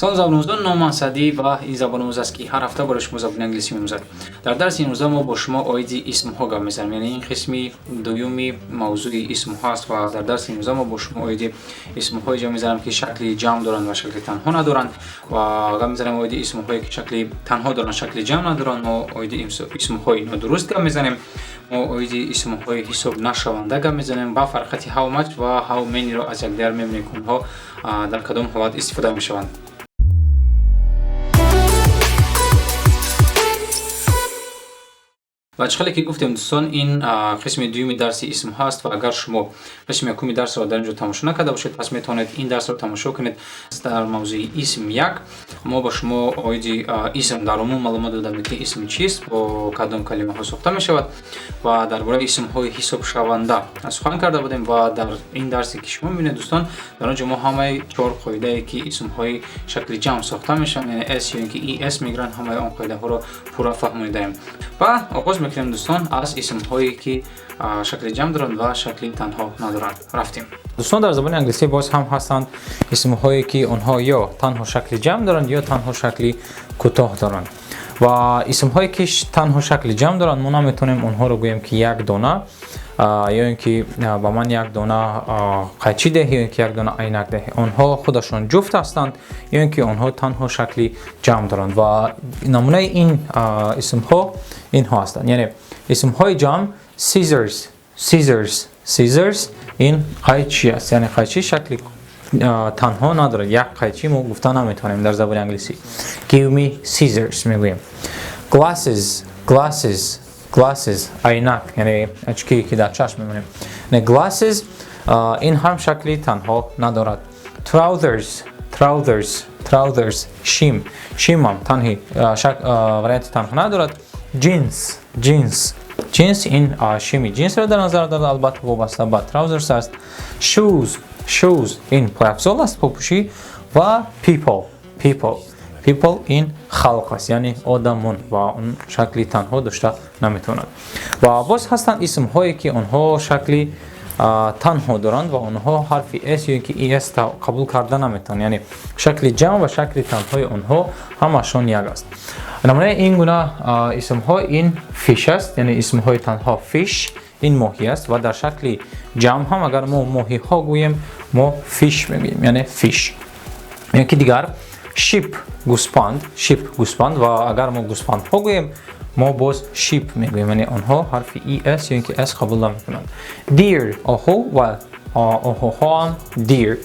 Салом, забономӯзон! Ном ман Саъдӣ ва ин забономӯз аст, ки ҳар ҳафта барои шумо забони англисӣ меомӯзад. Дар дарси имрӯза мо бо шумо оиди исмҳо гап мезанем, яъне ин қисми дуюми мавзӯи исмҳо аст. Ва дар дарси имрӯза мо бо шумо оиди исмҳое гап мезанем, ки шакли ҷамъ доранд ва шакли танҳо надоранд, ва гап мезанем оиди исмҳое, ки шакли танҳо доранд, шакли ҷамъ надоранд. Мо оиди исмҳои нодуруст гап мезанем, мо оиди исмҳои ҳисоб нашаванда гап мезанем ва фарқияти how much ва how many-ро аз якдигар мебинем, ки онҳо дар кадом ҳолат истифода мешаванд. Ва чӣ хеле ки гуфтем, дӯстон, ин қисми дуюми дарси исмҳо аст. Ва агар шумо қисми якуми дарсро дар ин ҷо тамошо накарда бошед, пас метавонед ин дарсро тамошо кунед. Дар мавзӯи исм як мо ба шумо оиди исм дар умум маълумот додам, ки исм чист, бо кадом калимаҳо сохта мешавад, ва дар бораи исмҳои ҳисобшаванда сухан карда будем. Ва дар ин дарсе, ки шумо мебинед, дӯстон, дар он ҷо мо ҳамаи чор қоидае, ки исмҳои шакли ҷамъ сохта мешаванд, яъне s ё ин ки es мегиранд, ҳамаи он қоидаҳоро пурра фаҳмонидаем. Ва оғоз мекунем, дӯстон, аз исмҳое, ки шакли ҷамъ доранд ва шакли танҳо надоранд. Рафтем, дӯстон. Дар забони англисӣ боз ҳам ҳастанд исмҳое, ки онҳо ё танҳо шакли ҷамъ доранд, ё танҳо шакли кӯтоҳ доранд. Ва исмҳое, ки танҳо шакли ҷамъ доранд, мо наметавонем онҳоро гӯем, ки як дона, ё ин ки ба ман як дона қайчӣ деҳ, ё ин ки як дона айнак деҳ. Онҳо худашон ҷуфт ҳастанд ё ин ки онҳо танҳо шакли ҷамъ доранд. Ва намунаи ин исмҳо инҳо ҳастанд, яъне исмҳои ҷамъ: scissors, scissors, scissors ин қайчи аст, яъне қайчи шакли танҳо надорад. Як қайчи мо гуфта наметавонем дар забони англисӣ. Give me scissors мегӯем. Glasses, glasses, glasses айнак, яъне очки, ки дар чашм мемонем. Glasses ин ҳам шакли танҳо надорад. Trousers, trousers, trousers шим. Шимам танҳи варианти танҳо надорад. Jeans, jeans, jeans ин шими ҷинсро дар назар дорад, албатта вобаста ба trousers аст. Shoes, shoes ин пойафзол аст, попӯшӣ. Ва people, people, people ин халқ аст, яъне одамон, ва он шакли танҳо дошта наметавонад. Ва боз ҳастанд исмҳое, ки онҳо шакли танҳо доранд ва онҳо ҳарфи s ё ки es қабул карда наметавонанд, яъне шакли ҷамъ ва шакли танҳои онҳо ҳамашон як аст. Намунаи ин гуна исмҳо ин fish аст, яъне исмҳои танҳо. Fish ин моҳӣ аст ва дар шакли ҷамъ ҳам агар мо моҳиҳо гӯем, мо fish мегӯем, яъне fish. Ё ки дигар sheep, гӯспанд. Sheep гӯспанд, ва агар мо гӯспандҳо гӯем, мо боз sheep мегӯем, яъне онҳо ҳарфи es ё ин ки s қабул намекунанд. Deer оҳу ва оҳуҳоам deer.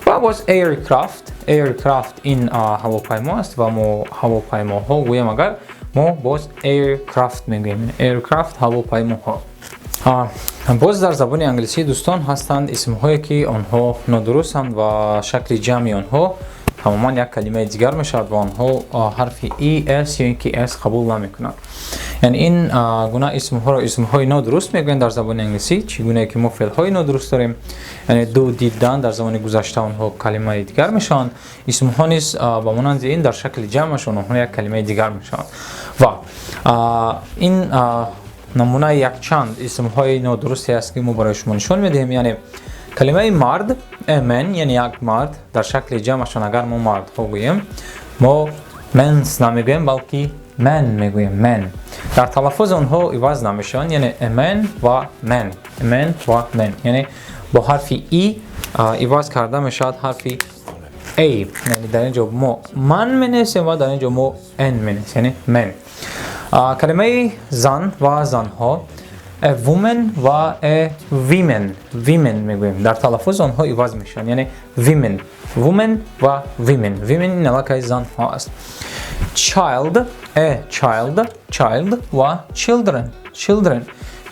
Ва боз aircraft. Aircraft ин ҳавопаймо аст ва мо ҳавопаймоҳо гӯем агар, мо боз aircraft мегӯем. Aircraft ҳавопаймоҳо. Боз дар забони англисӣ, дӯстон, ҳастанд исмҳое, ки онҳо нодурустанд ва шакли ҷамъи онҳо тамоман як калимаи дигар мешавад ва онҳо ҳарфи e, s ё ин ки s қабул намекунанд. Яъне ин гуна исмҳоро исмҳои нодуруст мегӯянд дар забони англисӣ. Чӣ гунае ки мо феълҳои нодуруст дорем, яъне do, did, done, дар замони гузашта онҳо калимаи дигар мешаванд, исмҳо низ ба монанди ин дар шакли ҷамъашон онҳо як калимаи дигар мешаванд. Ва ин намунаи якчанд исмҳои нодурусте аст, ки мо барои шумо нишон медиҳем. Яъне калимаи мард, man, яъне як мард, дар шакли ҷамъашон агар мо мардҳо гӯем, мо mens намегӯем, балки men мегӯем, men. Дар талаффуз онҳо иваз намешаванд, яъне a man ва men, a man ва men, яъне бо ҳарфи e иваз карда мешавад ҳарфи a. Яъне дар ин ҷо мо man менависем ва дар ин ҷо мо n менависем, яъне men. Калимаи зан ва занҳо, a woman ва a women, women мегӯем. Дар талаффуз онҳо иваз мешаванд, яъне women, woman ва women. Women ин аллакай занҳо аст. Child, a child, child ва children, children,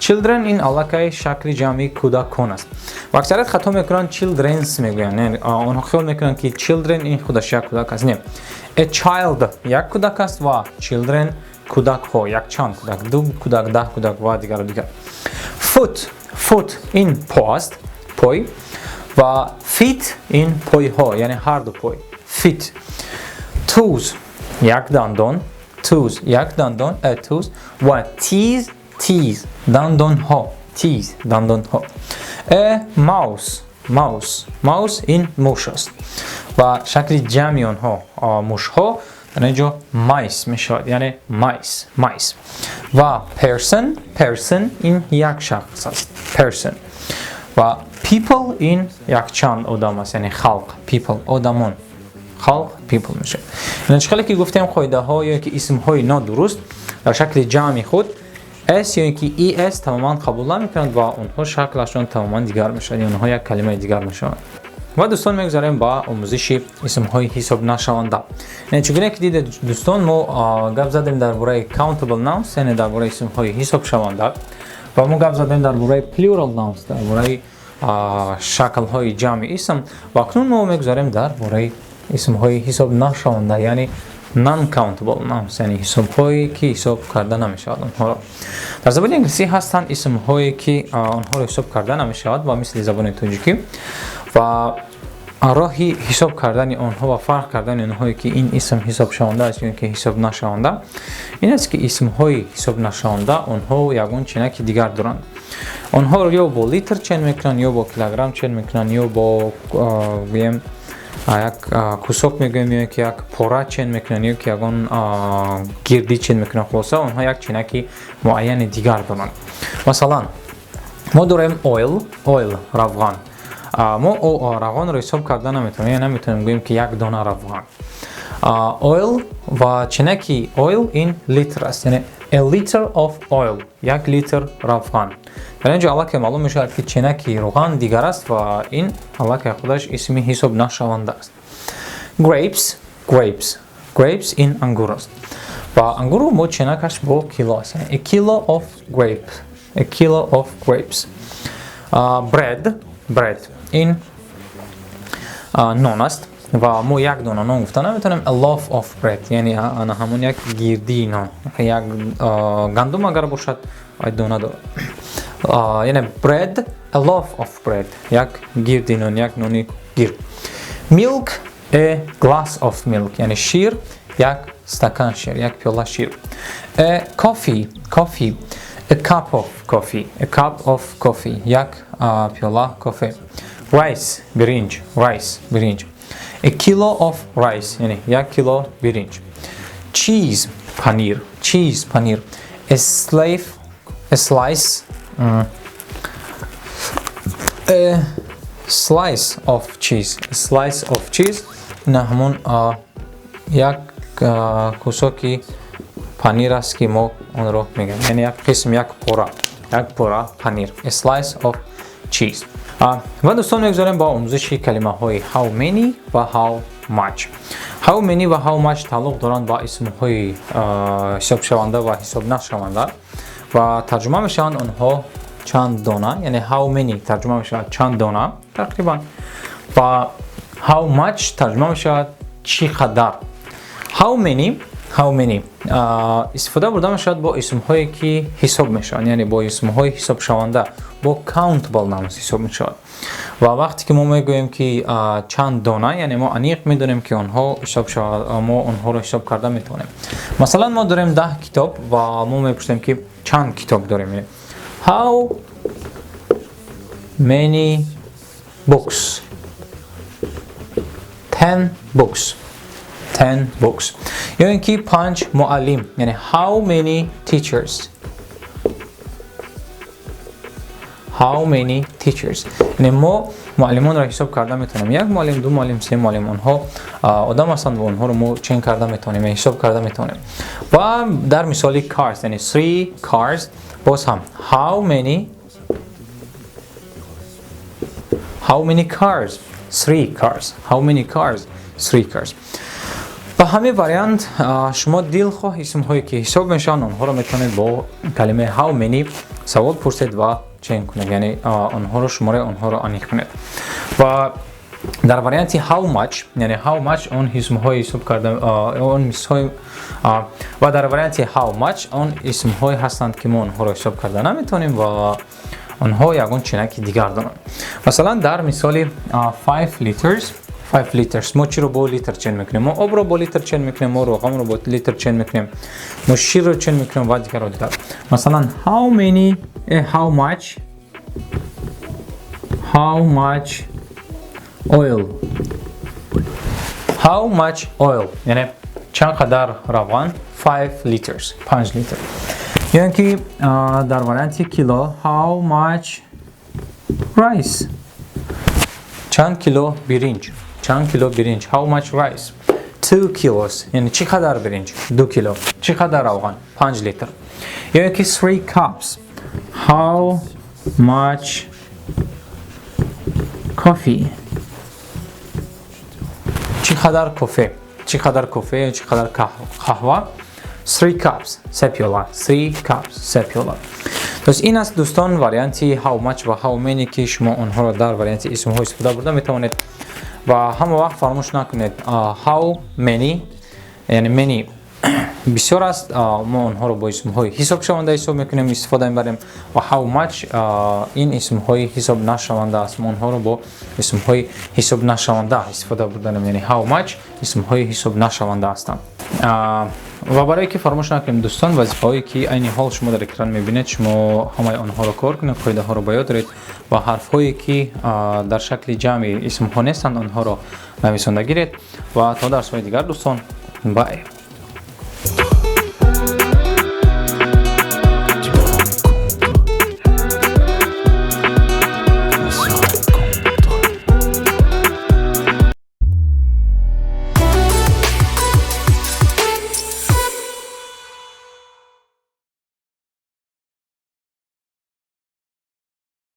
children ин аллакай шакли ҷамъи кӯдакон аст. Ва аксарият хато мекунанд, childrens мегӯянд. Онҳо хиёл мекунанд, ки children ин худаш як кӯдак аст. Не, a child як кӯдак аст ва children кӯдакҳо, якчанд кӯдак, ду кӯдак, 10 кӯдак ва дигару дигар. Foot, foot ин по аст, пой, ва feet ин пойҳо, яъне ҳарду пой, feet. Tooth як дандон, tooth як дандон, a tooth, ва teeth, teeth дандонҳо, teeth дандонҳо. A mouse, mouse, mouse ин муш аст. Ва шакли ҷамъи онҳо, мушҳо, дар ин ҷо mice мешавад, яъне mice, mice. Ва person, person ин як шахс аст, person. Ва people ин якчанд одам аст, яъне халқ, people, одамон, халқ, people мешавад. Яъне чӣ хеле ки гуфтем, қоидаҳо ё ки исмҳои нодуруст дар шакли ҷамъи худ s ё ки es тамоман қабул намекунанд ва онҳо шаклашон тамоман дигар мешавад, онҳо як калимаи дигар мешаванд. Ва, дӯстон, мегузарем ба омӯзиши исмҳои ҳисобнашаванда. Яъне чӣ гуна ки дидед, дӯстон, мо гап задем дар бораи countable nouns, яъне дар бораи исмҳои ҳисобшаванда, ва мо гап задем дар бораи plural nouns, дар бораи шаклҳои ҷамъи исм. Ва акнун мо мегузарем дар бораи исмҳои ҳисобнашаванда, яъне non-countable nouns, яъне ҳисобҳое, ки ҳисоб карда намешавад онҳоро. Дар забони англисӣ ҳастанд исмҳое, ки онҳоро ҳисоб карда намешавад ва мисли забони тоҷикӣ. Ва роҳи ҳисоб кардани онҳо ва фарқ кардани онҳое, ки ин исм ҳисобшаванда аст ё ки ҳисоб нашаванда, ин аст, ки исмҳои ҳисобнашаванда, онҳо ягон чинаки дигар доранд. Онҳоро ё бо литр чен мекунанд, ё бо килограмм чен мекунанд, ё бо, гӯем, як кусок мегӯем, ё ки як пора чен мекунанд, ё ки ягон гирдӣ чен мекунанд. Хулоса, онҳо як чинаки муайяни дигар доранд. Масалан, мо дорем oil, oil, равған. Мо равғанро ҳисоб карда наметавонем, я наметавонем гӯем, ки як дона равған. Oil ва чинаки oil ин литр аст, яъне a liter of oil, 1 литр равған. Дар ин ҷо аллакай маълум мешавад, ки чинаки равған дигар аст ва ин аллакай худаш исми ҳисоб нашаванда аст. Grapes, grapes, grapes ин ангур аст ва ангурро мо чинакаш бо кило аст, яъне a kilo of grape, a kilo of grapes. Bread, bread ин нон аст ва мо як дона нон гуфта наметавонем. A loaf of bread, яъне ана ҳамон як гирдии нон, як гандум агар бошад, дона дорад. Яъне bread, a loaf of bread, як гирди нон, як нони гирд. Milk, a glass of milk, яъне шир, як стакан шир, як пиёла шир. A coffee, coffee, a cup of coffee, a cup of coffee, як пиёла кофе. Rice, биринҷ, rice, биринҷ, a kilo of rice, яъне 1 кило биринҷ. Cheese, панир, cheese, панир, a slave, a slice, a slice of cheese, a slice of cheese, ина ҳамон як кусоки панир аст, ки мо онро мегӯем, яъне як қисм, як пора, як пора панир, a slice of cheese. Ва, дӯстон, мегузорем ба омӯзиши калимаҳои how many ва how much. How many ва how much тааллуқ доранд ба исмҳои ҳисобшаванда ва ҳисобнашаванда ва тарҷума мешаванд онҳо чанд дона, яъне how many тарҷума мешавад чанд дона тақрибан ва how much тарҷума мешавад чӣ қадар. How many, how many истифода бурда мешавад бо исмҳое, ки ҳисоб мешаванд, яъне бо исмҳои ҳисобшаванда, бо countable nouns ҳисоб мешавад. Ва вақте ки мо мегӯем, ки чанд дона, яъне мо аниқ медонем, ки онҳо ҳисоб шавад, мо онҳоро ҳисоб карда метавонем. Масалан, мо дорем 10 китоб ва мо мепурсем, ки чанд китоб дорем. How many books? 10 books, 10 books. Ё ин ки панҷ муаллим, яъне how many teachers? How many teachers? Яъне мо муаллимонро ҳисоб карда метавонем: як муаллим, ду муаллим, се муаллим. Онҳо одам ҳастанд ва онҳоро мо чен карда метавонем, ҳисоб карда метавонем. Ва дар мисоли cars, яъне three cars, боз ҳам how many, how many cars? Three cars. How many cars? Three cars. Ба ҳамин вариант шумо дилхоҳ исмҳое, ки ҳисоб мешаванд, онҳоро метавонед бо калимаи how many савол пурсед ва чен кунед, яъне онҳоро, шумораи онҳоро аниқ кунед. Ва дар варианти how much, яъне how much он исмҳои ҳисоб карда, он мисҳои, ва дар варианти how much он исмҳое ҳастанд, ки мо онҳоро ҳисоб карда наметавонем ва онҳо ягон чинаки дигар доранд. Масалан, дар мисоли 5 liters, 5 liters, мо чиро бо литр чен мекунем? Мо обро бо литр чен мекунем, мо равғанро бо литр чен мекунем, мо ширро чен мекунем ва дигарро дигар. Масалан, how many, how much, how much oil? How much oil, яъне чанд қадар равған? 5 liters, 5 литр. Ё ин ки дар варианти кило: how much rice, чанд кило биринҷ, чанд кило биринҷ? How much rice? 2 kilos, яъне чӣ қадар биринҷ? 2 кило. Чӣ қадар равған? 5 литр. Ё ин ки 3 cups: how much coffee, чӣ қадар кофе, чӣ қадар кофе ё чӣ қадар қаҳва? 3 cups, се пиёла. 3 cups, се пиёла. То есть ин аст, дӯстон, варианти how much ва how many, ки шумо онҳоро дар варианти исмҳо истифода бурда метавонед. Ва ҳама вақт фаромӯш накунед: how many, яъне many бисёр аст, мо онҳоро бо исмҳои ҳисобшаванда ҳисоб мекунем, истифода мебарем, ва how much ин исмҳои ҳисоб нашаванда аст, мо онҳоро бо исмҳои ҳисоб нашаванда истифода бурданем, яъне how much исмҳои ҳисоб нашаванда ҳастанд. Ва барое ки фаромӯш накунем, дӯстон, вазифаҳое ки айни ҳол шумо дар экран мебинед, шумо ҳамаи онҳоро кор кунед, қоидаҳоро ба ёд доред ва ҳарфҳое ки дар шакли ҷамъи исмҳо нестанд, онҳоро нависонда гиред. Ва то дарсҳои дигар, дӯстон, bye.